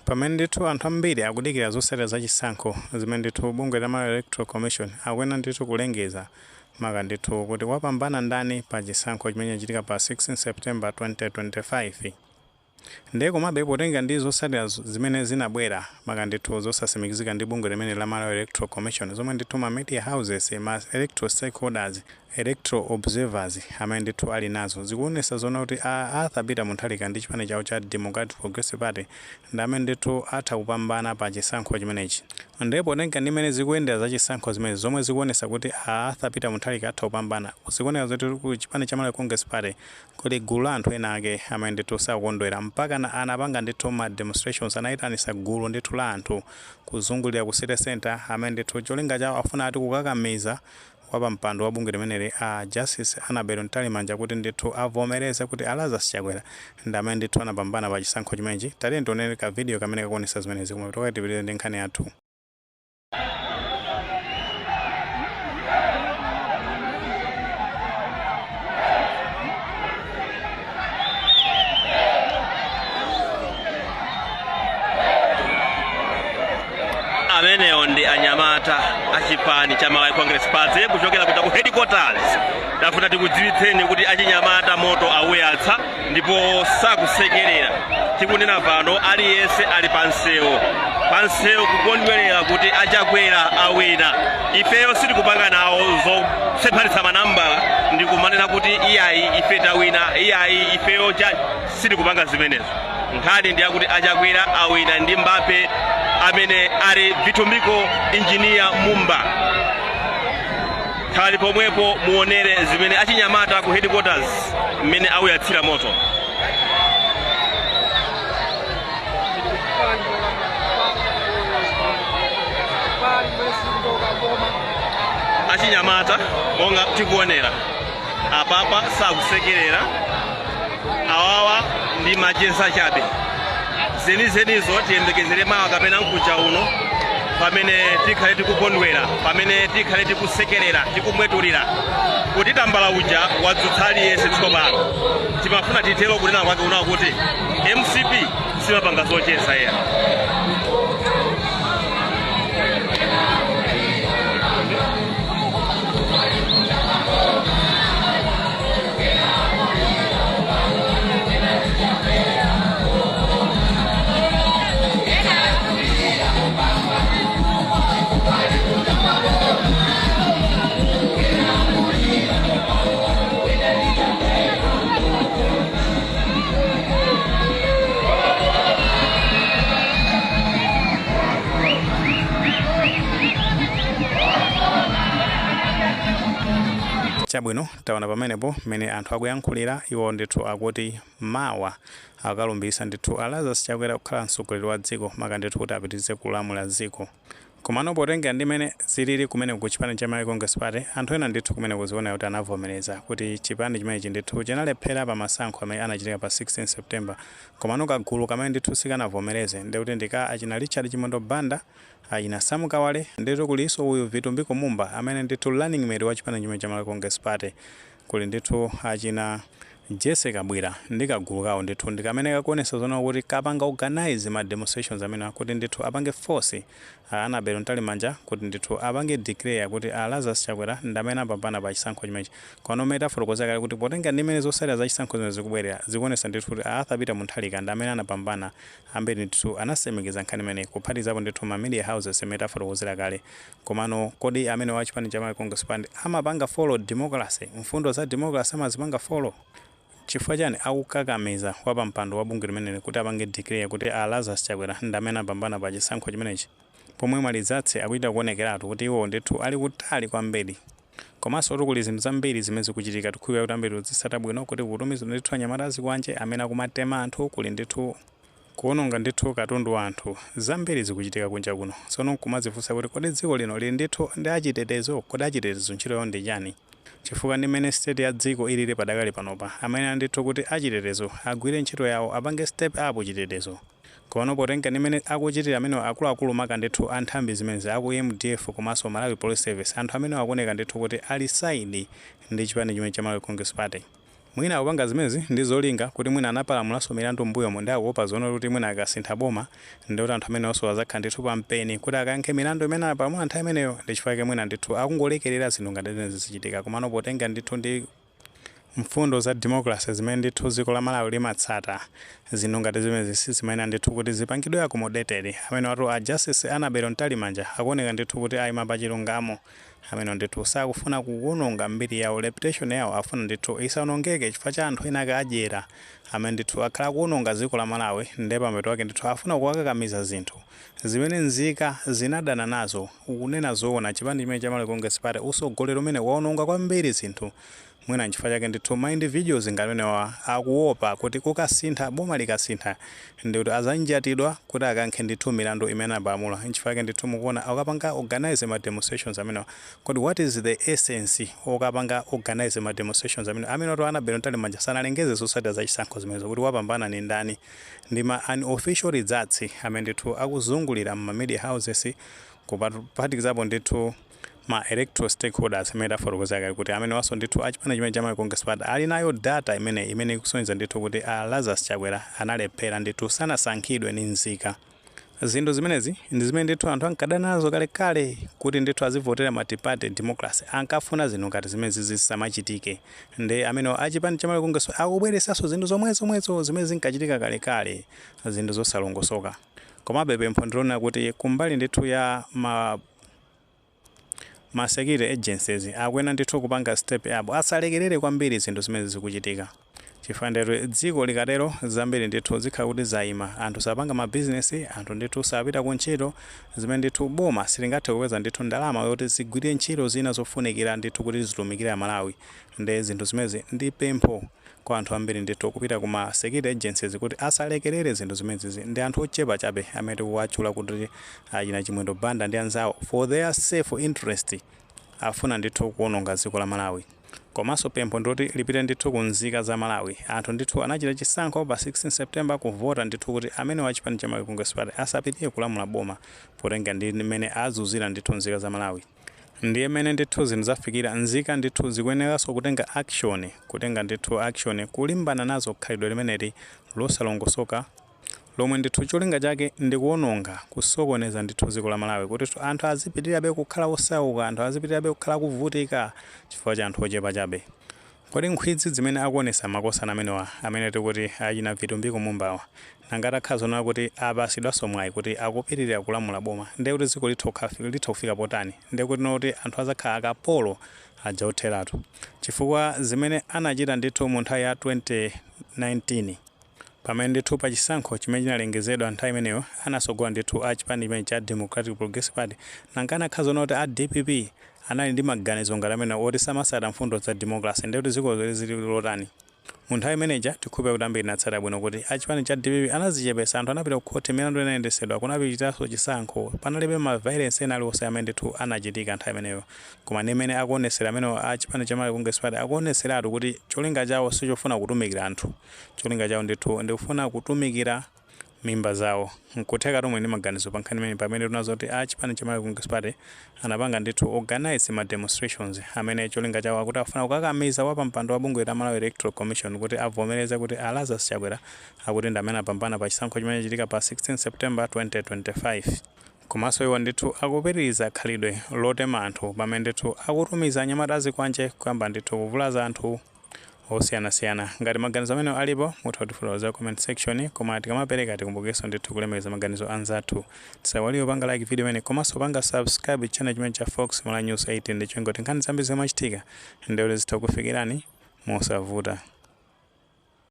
Pamene ndithu anthu ambiri akudikira zotsatira za chisankho zimene ndithu bungwe la Malawi Electoral Commission akuyenera ndithu kulengeza maka ndithu kuti wapambana ndani pa chisankho chimene chachitika pa 16 September 2025. Ndiye komabe potenga ndi zotsatira zimene zinabwera maka ndithu zosatsimikizika ndi bungwe limene la Malawi Electoral Commission, zomwe ndithu ma media houses, ma electoral stakeholders, electoral observers amene ndithu ali nazo, zikuonetsa zoona kuti a Arthur Peter Mutharika ndi chipani chawo cha Democratic Progressive Party ndi amene ndithu atha kupambana pa chisankho chimenechi. Ndiye potenga ndi mmene zikuyendera za chisankho zimenezi zomwe zikuonetsa kuti a Arthur Peter Mutharika atha kupambana, zikuoneka zoti ku chipani cha Malawi Congress Party kuli gulu la anthu ena ake amene ndithu sakukondwera, mpakana anapanga ndithu ma demonstrations, anayitanisa gulu ndithu la anthu kuzungulira ku city centre, amene ndithu cholinga chawo afuna ati kukakamiza wapampando wa bungwe limeneli a Justice Annabel Mtalimanja kuti ndithu avomereze kuti a Lazarus Chakwera ndi amene ndithu anapambana pa chisankho chimenechi. Tatiyeni tionere ka video kamene kakuonetsa zimenezi, koma toka tipitirize ndi nkhani yathu. Amenewo ndi anyamata achipani cha Malawi Congress Party kuchokera kuja ku headquarters. Tafuna tikudziwitseni kuti achinyamata moto awuyatsa ndipo sakusekerera. Tikunena pano aliyense ali pansewu, pansewu kukondwerera kuti aChakwera awina. Ifeyo sitikupanga nawo zosemphanitsa manambala ndi kumanena kuti iyayi ife tawina, iyayi ifeyo cha, sitikupanga zimenezo. Nkhani ndi yakuti aChakwera awina ndi Mbappe amene ali Vitumbiko Engineer Mumba. Khalani pomwepo muonere zimene achinyamata ku headquarters mmene awuyatsira moto. Achinyamata monga tikuonera apapa sakusekerera, awawa ndi macheza chabe. Zenizenizo tiyembekezere mawa kapena mkuja uno, pamene tikhale tikukondwera, pamene tikhale tikusekerera, tikumwetulira kuti tambala uja wadzutsa aliyense. Tsopano timafuna titero kunena kwake unawa kuti MCP simapanga zocheza iya. Chabwino, taona pamenepo mmene anthu akuyankhulira. Iwo ndithu akuti mawa akalumbirisa ndithu a Lazarus Chakwera kukhala mtsogoleri wa dziko, maka ndithu kuti apitirize kulamula dziko. Komano potengera ndi mmene zilili kumene ku chipani cha Malawi Congress Party, anthu ena ndithu kumene kuzionera kuti anavomereza kuti chipani chimenechi ndithu chinalephera pa masankho amene anachitika pa 16 September. Komano kagulu kamene ndithu sikanavomereze ndikuti ndika achina Richard Chimwendo Banda, achina Sam Kawale, ndithu kulinso uyu Vitumbiko Mumba amene ndithu running mate wa chipani chimene cha Malawi Congress Party, kuli ndithu achina Jesse Kabwira ndi kagulu kawo ndithu ndi kamene kakuonesa zoona kuti kapanga organize ma demonstrations amene kuti ndithu apange force a Annabel Mtalimanja kuti ndithu apange declare kuti a Lazarus Chakwera ndi amene apambana pa chisankho chimenechi. Koma mmene tafotokoza kale kuti potenga ndi mmene zotsatira za chisankho zimene zikubwerera zikuonesa ndithu kuti a Arthur Peter Mutharika ndi amene anapambana, ambiri ndithu anatsimikiza nkhani imeneyi, kuphatikizapo ndithu ma media houses imene tafotokozera kale. Komano kodi amene wa chipani cha Malawi Congress Party amapanga follow democracy, mfundo za democracy amazipanga follow? Chifukwa chani akukakamiza wapampando wa bungwe limeneli kuti apange declare kuti a Lazarus Chakwera ndi amene apambana pa chisankho chimenechi, pomwe ma results akuchita kuonekeratu kuti iwo ndithu ali kutali kwambiri? Komanso kuli zinthu zambiri zimene zikuchitika. Tikhulupirira kuti ambiri tikudzitsata bwino kuti kutumizidwa ndithu anyamata azikwanje amene akumatema anthu, kuli ndithu kuononga ndithu katundu wa anthu. Zambiri zikuchitika kunja kuno. Tsono nkumadzifunsa kuti kodi dziko lino lili ndithu ndi achitetezo? Kodi achitetezo ntchito yawo ndi chani? Chifukwa ndi mmene state ya dziko ilili padakali panopa, amayenera ndithu kuti achitetezo agwire ntchito yawo, apange step up chitetezo. Komano potenga ndi mmene akuchitira amenewa akuluakulu, maka ndithu a nthambi zimenezi aku MDF komanso Malawi Police Service, anthu amenewa akuoneka ndithu kuti ali side ndi chipani chimene cha Malawi Congress Party. Mwina akupanga zimenezi ndi zolinga kuti mwina anapalamulanso milandu m'mbuyomo, ndi akuopa zoona kuti mwina akasintha boma, ndikuti anthu amenewonso azakhala ndithu pampeni kuti akayankhe milandu imene anapalamula nthawi imeneyo. Ndi chifukwa chake mwina ndithu akungolekerera zinthu ngati zimenezi zichitika. Komano potenga ndithu ndi mfundo za democracy zimene ndithu dziko la Malawi limatsata, zinthu ngati zimenezi sizimayenera ndithu kuti zipangidwe accommodated. Amene watu a Justice Annabel Mtalimanja akuoneka ndithu kuti ayima pa chilungamo. Amene ndithu sakufuna kuwononga mbiri yawo, reputation yawo afuna ndithu isawonongeke chifukwa cha anthu ena ake adyera amene ndithu akhala kuwononga dziko la Malawi. Ndiye pamapeto wake ndithu afuna kuwakakamiza zinthu zimene nzika zinadana nazo. Ukunena zoona, chipani chimene cha Malawi Congress Party, usogolero umene waononga kwambiri zinthu. Mwina nchifukwa chake ndithu ma individuals ngati amenewa akuopa kuti kukasintha boma, likasintha, ndikuti azanjatidwa kuti akankhe ndithu milandu imene anapalamula. Nchifukwa chake ndithu mukuona akapanga organize ma demonstrations amenewa. Kodi what is the essence okapanga organize ma demonstrations amene watu Annabel Mtalimanja sanalengeze zotsatira za chisankho zimenezo kuti wapambana ni ndani? Ndi ma unofficial results amene ndithu akuzungulira ma media houses, kuphatikizapo ndithu ma electoral stakeholders amene tafotokoza kale kuti amene waso ndithu achipani chimene cha Malawi Congress Party ali nayo data imene ikusonyeza ndithu kuti a Lazarus Chakwera analephera ndithu, sanasankhidwe ni nzika. Zinthu zimenezi ndi zimene ndithu anthu ankadana nazo kalekale, kuti ndithu azivotera multi-party democracy. Ankafuna zinthu ngati zimenezi zisamachitike. Ndi amene achipani cha Malawi Congress akubweresanso zinthu zomwezomwezo zimene zinkachitika kalekale, zinthu zosalongosoka. Komabe pempho ndilona kuti kumbali ndithu ya ma security agencies akuyenera ndithu kupanga step up, asalekerere kwambiri zinthu zimene zikuchitika, chifukwa ndithu dziko likatero zambiri ndithu zikhala kuti zayima. Anthu sapanga mabizinesi, anthu ndithu sapita ku ntchito, zimene ndithu boma silingathe kupeza ndithu ndalama yoti zigwire ntchito zina zofunikira ndithu kuti zitumikire Amalawi. Ndi zinthu zimezi ndi pempho kwa anthu ambiri ndithu kupita kuma security agencies kuti asalekerere zinthu zimenezi. Ndi anthu ochepa chabe amene tikuwatchula kuti achina Chimwendo Banda ndi anzawo, for their self interest afuna ndithu kuwononga dziko la Malawi. Komanso pempho ndoti lipite ndithu ku nzika za Malawi. Anthu ndithu anachita chisankho pa 16 September, kuvota ndithu kuti amene wachipani cha Malawi Congress Party asapitirire kulamula boma, potenga ndi mmene azuzira ndithu nzika za Malawi. Ndiye mmene ndithu zinthu zafikira, nzika ndithu zikuyeneranso kutenga action, kutenga ndithu action kulimbana nazo khalidwe limeneli losalongosoka, lomwe ndithu cholinga chake ndi kuwononga, kusokoneza ndithu dziko la Malawi, kuti anthu azipitirirabe kukhala osauka, anthu azipitirirabe kukhala kuvutika chifukwa cha anthu ochepa chabe. Kodi nkhwidzi zimene akuonesa makosana amenewa, amene tikuti achina Vitumbiko Mumbawa, nangati akhala zonena kuti apasidwanso mwayi kuti akupitirira kulamula boma, ndiye kuti dziko litha kufika potani? Ndiye kuti noti anthu azakhala akapolo aja otheratu, chifukwa zimene anachita ndithu mu nthawi ya 2019, pamene ndithu pa chisankho chimene chinalengezedwa nthawi imeneyo anasogola ndithu a chipani chimene cha Democratic Progressive Party, nanga anakhala zonena kuti a DPP anali ndi maganizo ngati amene oti samasata mfundo za democracy, ndiye kuti dziko lili lotani mu nthawi imeneja? Tikhupe kuti ambiri natsata bwino kuti achipani cha DPP anazichepesa, anthu anapita ku khoti, milandu inayendesedwa, kunapitanso chisankho, panalibe ma violence ena aliwonse amene ndithu anachitika nthawi imeneyo. Koma ndi imene akuonesera amene achipani cha Malawi Congress Party akuoneseratu kuti cholinga chawo sichofuna kutumikira anthu, cholinga chawo ndithu ndikufuna kutumikira mimba zawo. Nkutheka tomwe ndi maganizo pa nkhani imene, pamene tinazo kuti a chipani cha Malawi Congress Party anapanga ndithu organize ma demonstrations amene cholinga chawo akuti afuna kukakamiza wapampando wa bungwe la Malawi Electoral Commission kuti avomereze kuti a Lazarus Chakwera akuti ndi amene apambana pa chisankho chimene chichitika pa 16 September 2025. Komanso iwo ndithu akupitiriza khalidwe lotema anthu, pamene ndithu akutumiza anyamata azikwanje kuyamba ndithu kuvulaza anthu osiyanasiyana. Ngati maganizo amene alipo, mutha kutifotokozera comment section. Koma tikamapereka, tikumbukirenso ndithu kulemekeza maganizo anzathu. Tisaiwale panga like video imene, komanso panga subscribe channel chimene cha Fox Malawi News 18, ndi chingoti nkhani zambiri zimachitika ndiye zitha kufikirani mosavuta.